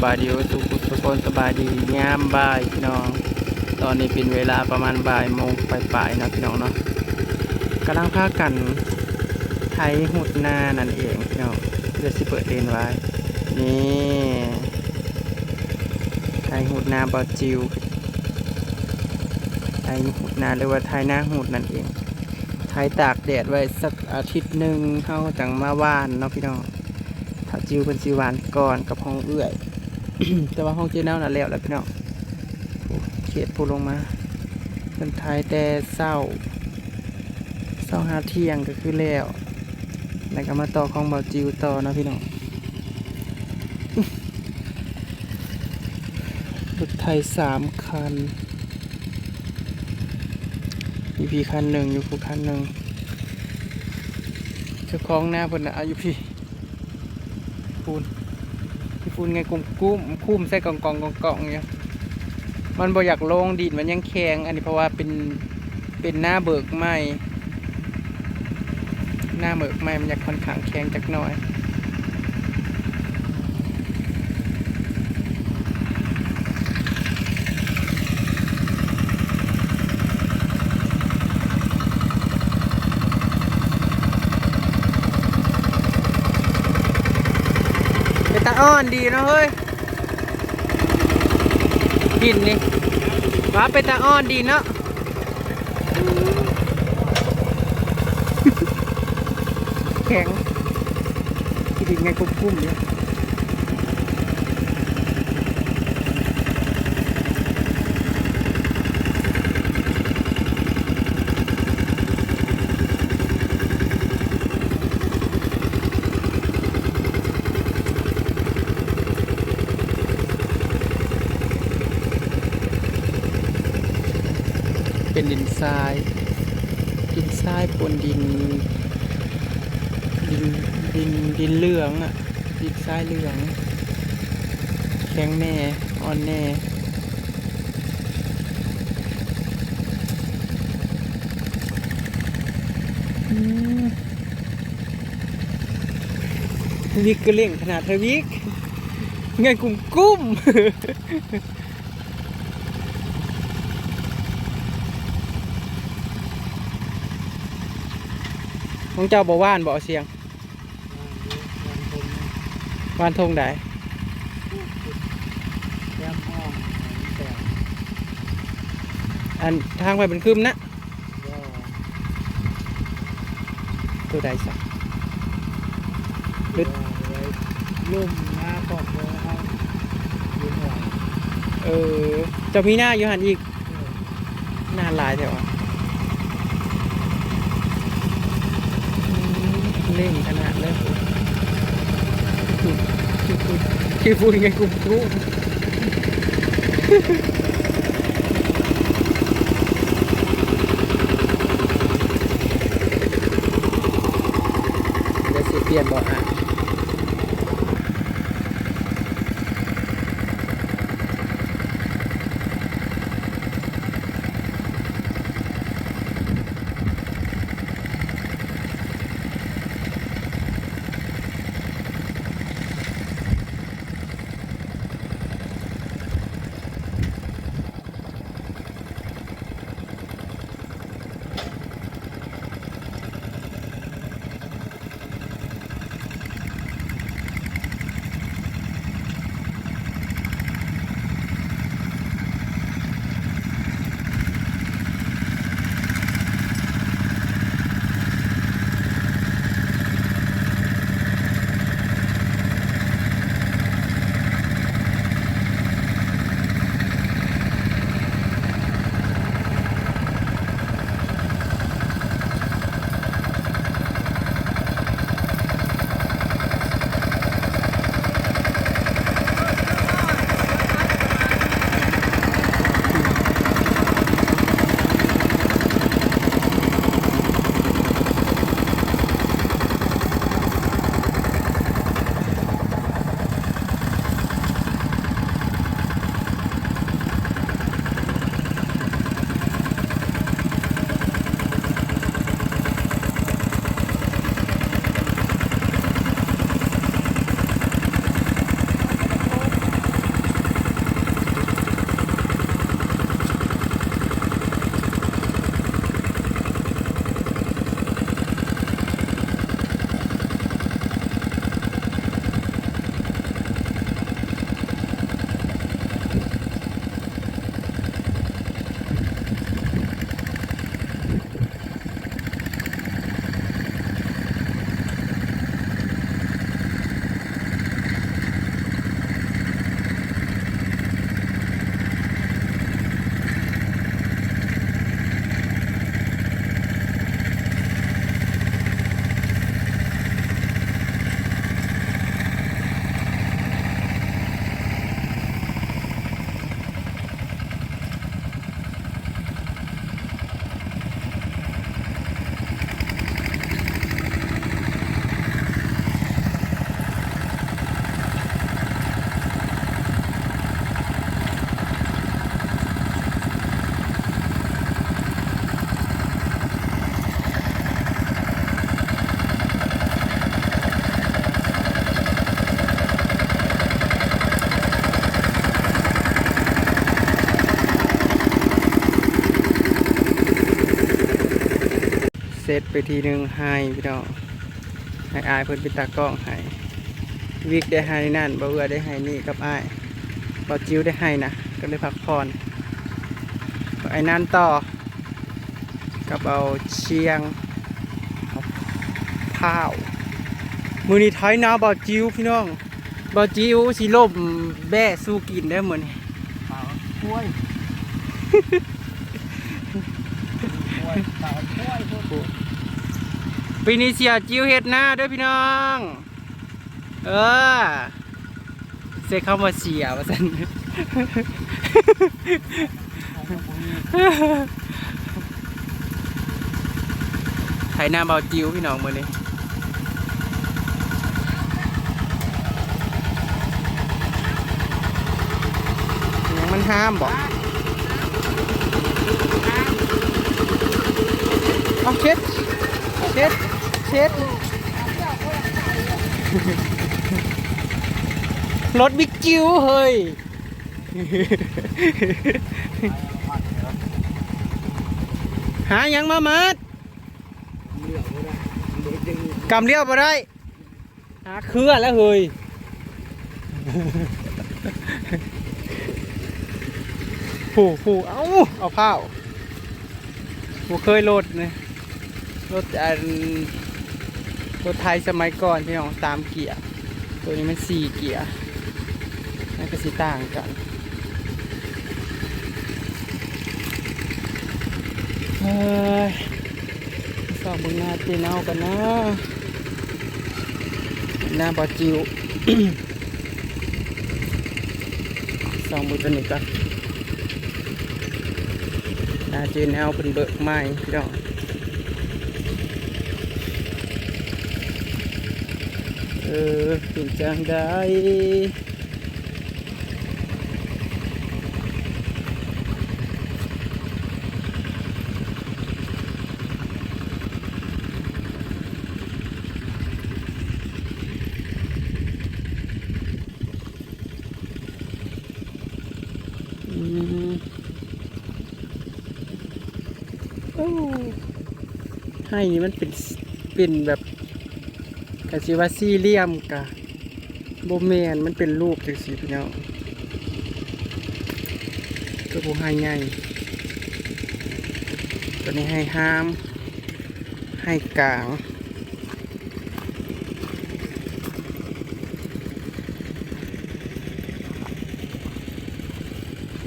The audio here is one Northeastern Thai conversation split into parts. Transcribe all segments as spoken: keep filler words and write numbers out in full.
บายดีทุกทุกคน สบายดียามบ่ายพี่น้อง ตอนนี้เป็นเวลาประมาณบ่ายโมงปลายๆเนาะพี่น้องเนาะ กำลังพากันไถหุดนานั่นเองพี่น้อง เดี๋ยวสิเปิดเลนไว้ นี่ ไถหุดนาบ่าวจิว ไถหุดนาหรือว่าไถนาหุดนั่นเอง ไถตากแดดไว้สักอาทิตย์หนึ่ง เฮาจังมาหว่านเนาะพี่น้อง ถ้าจิวเป็นสิหว่านก่อนกับห้องเอื้อย แต่ว่าห้องเจ๊เน่าน่ะแล้วแหละพี่น้อง เขตผู้ลงมา เป็นไถแต่เช้า เช้าหาเที่ยงก็คือแล้ว แล้วก็มาต่อของบ่าวจิวต่อเนาะพี่น้อง รถไถสามคัน อยู่พี่คันหนึ่ง อยู่ผู้คันหนึ่ง เจ้าของนาเพิ่นน่ะ เอาอยู่พี่ ปูน พี่ปูนไงกุ้มกุ้ม คุ้มใส่กล่องกล่องกล่องกล่องอยู่ มันบ่อยากลง ดินมันยังแข็ง อันนี้เพราะว่าเป็น เป็นนาเบิกใหม่ นาเบิกใหม่มันอยากค่อนข้างแข็งจักหน่อย เป็นตาอ่อนดีเนาะเฮ้ย หินนี่ ว่าเป็นตาอ่อนดีเนาะ แข็ง ขี้ดินไงคุ้มๆเนี่ย เป็นดินทราย ดินทรายปนดิน ดิน ดิน ดินเหลืองอะ ดินทรายเหลือง แข็งแน่ อ่อนแน่ อืม วิกก็เล่งขนาดเธอวิก ไงกุ้มกุ้ม ของเจ้าบ่ว่านบ่เสียง ว่านทงใด อันทางไปเป็นคืมนะ ตัวใดสัก หรือ ลุ่มหน้าของเมืองเฮาอยู่หน่วย เออ เจ้ามีหน้าอยู่หั่นอีก เออ หน้าหลายแท้วะ อืม เล่งขนาดเลย ขี้ฝุ่นไงกูรู้ เดี๋ยวสิเปลี่ยนเบาะอ่ะ เ เสร็จไปทีหนึ่งไฮ่พี่น้อง ให้อ้ายเพิ่นเป็นตากล้องให้ วิกได้ไฮ่นั่น บ่าวเอื้อได้ไฮ่นี่กับอ้าย บ่าวจิ๋วได้ไฮ่นะ ก็เลยพักผ่อน ไอ้นั่นต่อ กับเอาเชียง พร้าว มื้อนี้ไถนาบ่าวจิ๋วพี่น้อง บ่าวจิ๋วสิล้มแบ้สู้กินเด้อมื้อนี้ โอ้ย ปีนี้เสียจิ๋วเฮ็ดนาเด้อพี่น้อง เออ ใช้คำว่าเสียว่าซั่น ไถนาบ่าวจิ๋วพี่น้องมื้อนี้ ยังมันห้ามบ่ เอาเช็ด เช็ด เช็ด รถบิ๊กจิ๋วเฮ้ย หาหยังมามัด กำเลี้ยวบ่ได้ หาเครือแล้วเฮ้ย ผู้ผู้เอ้า เอาพร้าว บ่เคยรถนี่ รถอัน รถไถสมัยก่อนพี่น้อง สามเกียร์ ตัวนี้มันสี่เกียร์ มันก็สิต่างกัน เฮ้ย ส่องเบิ่งหน้าเจ๊เนากันนะ หน้าบ่าวจิ๋ว ส่องเบิ่งตัวนี้ก่อน หน้าเจ๊เนาเพิ่นเบิกใหม่พี่น้อง เออ เป็นจังใด อืม โอ้ ไฮ่นี่มันเป็น เป็นแบบ กะสิว่าสี่เหลี่ยมกะบ่แม่น มันเป็นรูปจังซี่พี่น้อง ตัวผู้ไฮ่ใหญ่ ตัวนี้ไฮ่ห้าม ไฮ่กลาง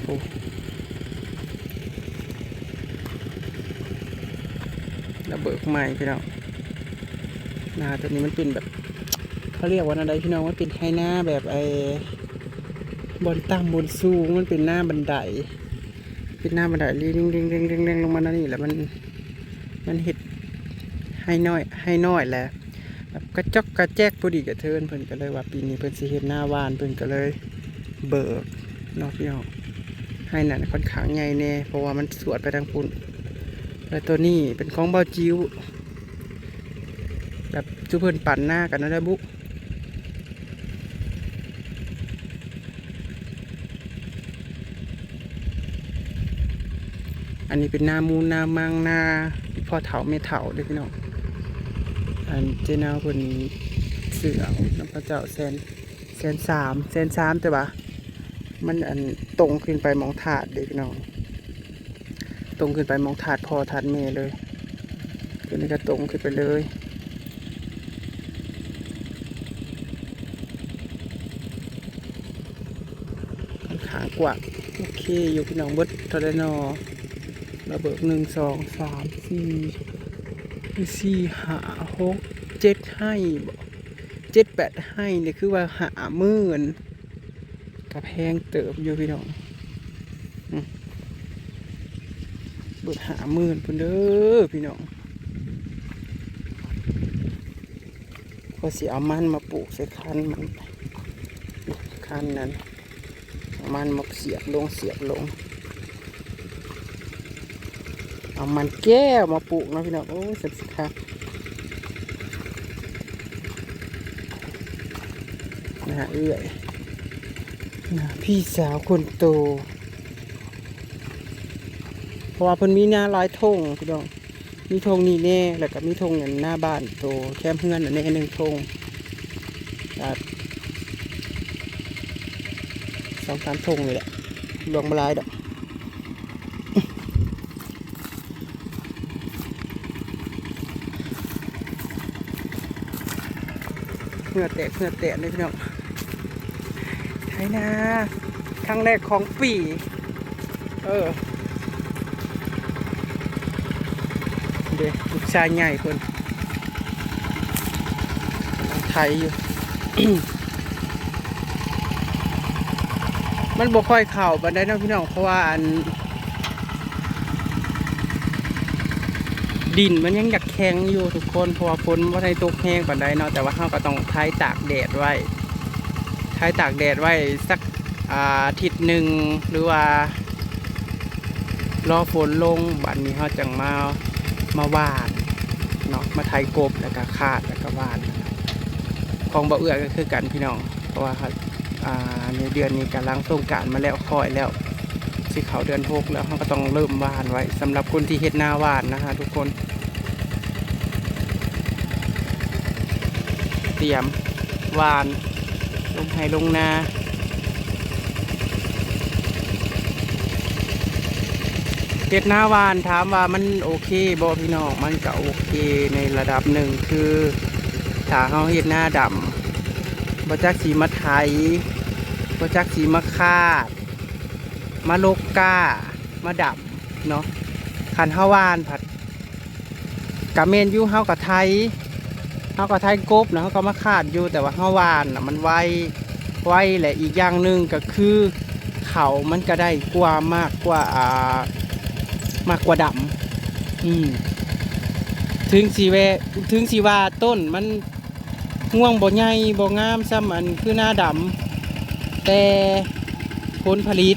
โอ้ ระเบิดใหม่พี่น้อง นาตัวนี้มันเป็นแบบ เขาเรียกว่าอะไรพี่น้อง มันเป็นไฮ่นาแบบไอ้ บ่อนต่ำบ่อนสูง มันเป็นนาบันได เป็นนาบันได เรียงๆๆๆๆ ลงมานั่นนี่แหละ มัน มันเฮ็ดไฮ่น้อย ไฮ่น้อยแหละ แบบกระจอกกระแจก พอดีกระเทิน เพิ่นก็เลยว่าปีนี้เพิ่นสิเฮ็ดนาหว่าน เพิ่นก็เลยเบิกเนาะพี่น้อง ไฮ่นั่นค่อนข้างใหญ่แน่ เพราะว่ามันสวดไปทางพุ้น แล้วตัวนี้เป็นของบ่าวจิ๋ว แบบจุเพิ่นปั่นนากันนั่นแหละบุ อันนี้เป็นนาหมู่นามัง นาพ่อเฒ่าแม่เฒ่าเด้อพี่น้อง อันเจ๊นาวเพิ่นซื้อเอานำเขาเจ้าแสน แสนสาม แสนสาม แต่ว่ามันอันตรงขึ้นไปหม่องธาตุเด้อพี่น้อง ตรงขึ้นไปหม่องธาตุพ่อธาตุแม่เลย ตัวนี้ก็ตรงขึ้นไปเลย ค่อนข้างกว้าง โอเคอยู่พี่น้อง เบิดเท่าใดน้อ ระเบิด หนึ่ง สอง สาม สี่ สี่ ห้า หก เจ็ด ไฮ่บ่ เจ็ด แปด ไฮ่นี่คือว่าห้าหมื่น ก็แพงเติบอยู่พี่น้อง อืม เบิดห้าหมื่นพุ้นเด้อพี่น้อง ก็สิเอามันมาปลูกใส่คันมัน คันนั้น เอามันมาเสียบลง เสียบลง เอามันแก้วมาปลูกเนาะพี่น้อง โอ้ย สับสิคะ นะฮะ เอื้อย นะ พี่สาวคนโต เพราะว่าเพิ่นมีนาหลายท่งพี่น้อง มีธงนี่แน่ แล้วก็มีธงอันหน้าบ้านโตแคมเฮือนอันแน่หนึ่งธง อ่า สองสามธงนี่แหละ หลวงบ่หลายดอก เหงื่อแตก เหงื่อแตกเลยพี่น้อง ไถนา ครั้งแรกของปี เออ เด้ ลูกชายใหญ่เพิ่น ไถอยู่ มันบ่ค่อยเข้าปานใดเนาะพี่น้อง เพราะว่าอัน ดินมันยังอยากแข็งอยู่ทุกคน เพราะว่าฝนบ่ได้ตกแฮงปานใดเนาะ แต่ว่าเราก็ต้องไถตากแดดไว้ ไถตากแดดไว้สัก อ่า อาทิตย์หนึ่ง หรือว่า รอฝนลง บัดนี้เราจั่งมา มาหว่านเนาะ มาไถกบ แล้วก็คาด แล้วก็หว่าน ของบ่าวเอื้อก็คือกันพี่น้อง เพราะว่า อ่า ในเดือนนี้กำลังสงกรานต์มาแล้ว ค่อยแล้ว สิเข้าเดือนหกแล้ว เราก็ต้องเริ่มหว่านไว้ สำหรับคนที่เฮ็ดนาหว่านนะฮะทุกคน เตรียมหว่าน ลงไฮ่ลงนา เฮ็ดนาหว่าน ถามว่ามันโอเคบ่พี่น้อง มันก็โอเคในระดับหนึ่ง คือถ้าเราเฮ็ดนาดำ บ่จักสิมาไถ บ่จักสิมาคาด มาลกก้า มาดำเนาะ คันเราหว่านผัด กะแม่นอยู่ เราก็ไถ เราก็ไถกบนะ เราก็มาคาดอยู่ แต่ว่าเราหว่านน่ะมันไว ไว และอีกอย่างหนึ่งก็คือ ข้าวมันก็ได้กว่ามากกว่า อ่า มากกว่าดำ อืม ถึงสิแวะ ถึงสิว่าต้นมัน งวงบ่ใหญ่บ่งามส่ำอันคือนาดำ แต่ผลผลิต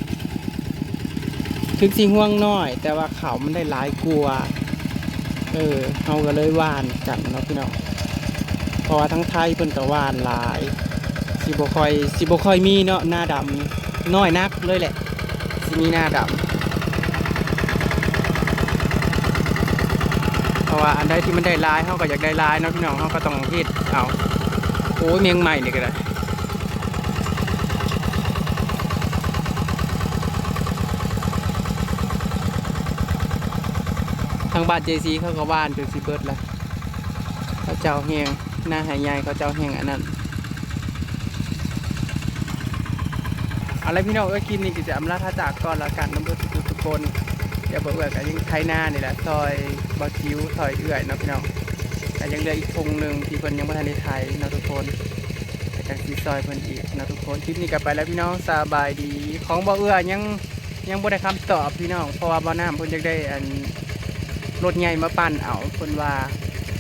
ถึงสิงวงน้อย แต่ว่าข้าวมันได้หลายกว่า เออ เราก็เลยหว่านกันเนาะพี่น้อง เพราะว่าทางไทยเพิ่นก็หว่านหลาย สิบ่ค่อย สิบ่ค่อยมีเนาะ นาดำ น้อยนักเลยแหละ สิมีนาดำ เพราะว่าอันใดที่มันได้หลาย เราก็อยากได้หลายเนาะพี่น้อง เราก็ต้องเฮ็ดเอา โอ้ย แมงไหม้นี่ก็ได้ ทางบ้านเจซีเขาก็หว่านจนสิเบิดละ เขาเจ้าแฮง นาไฮ่ใหญ่เขาเจ้าแฮงอันนั้น เอาละพี่น้องเอ้ย คลิปนี้ก็จะอำลาพระจากก่อนละกัน นำเบิดทุกๆคน เดี๋ยวบ่าวเอื้อก็ยังไถนานี่แหละ ซอยบ่าวจิ๋ว ซอยเอื้อยเนาะพี่น้อง แต่ยังเหลืออีกธงหนึ่งที่เพิ่นยังบ่ทันได้ไถเนาะทุกคน ก็จั่งสิซอยเพิ่นอีกเนาะทุกคน คลิปนี้ก็ไปแล้วพี่น้อง สบายดี ของบ่าวเอื้อยัง ยังบ่ได้คำตอบพี่น้อง เพราะว่าบ่าวน้ำเพิ่นอยากได้อัน รถใหญ่มาปั่นเอา เพิ่นว่า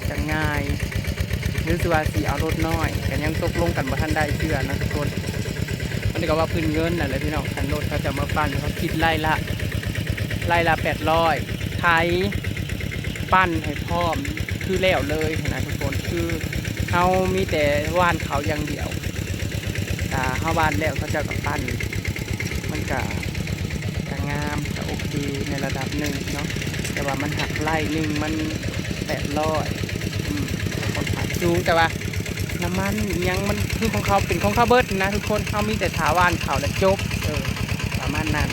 จั่งง่าย หรือสิว่าสิเอารถน้อย ก็ยังตกลงกันบ่ทันได้เทื่อนะทุกคน มันก็ว่าพื้นเงินนั่นแหละพี่น้อง คันรถเขาจะมาปั่น เขาคิดไร่ละ ไร่ละแปดร้อย ไถ ปั่นให้พร้อม คือแล้วเลยนะทุกคน คือเฮามีแต่หว่านข้าวอย่างเดียว ถ้าเฮาหว่านแล้วเขาเจ้าก็ปั่น มันก็ ก็งาม ก็โอเคในระดับหนึ่งเนาะ แต่ว่ามันหักไร่หนึ่งมันแปดร้อย อืม ค่อนข้างสูง แต่ว่าน้ำมันอิหยังมันคือของเขา เป็นของเขาเบิดนะทุกคน เขามีแต่ถาหว่านข้าวและจบ เออ ประมาณนั้น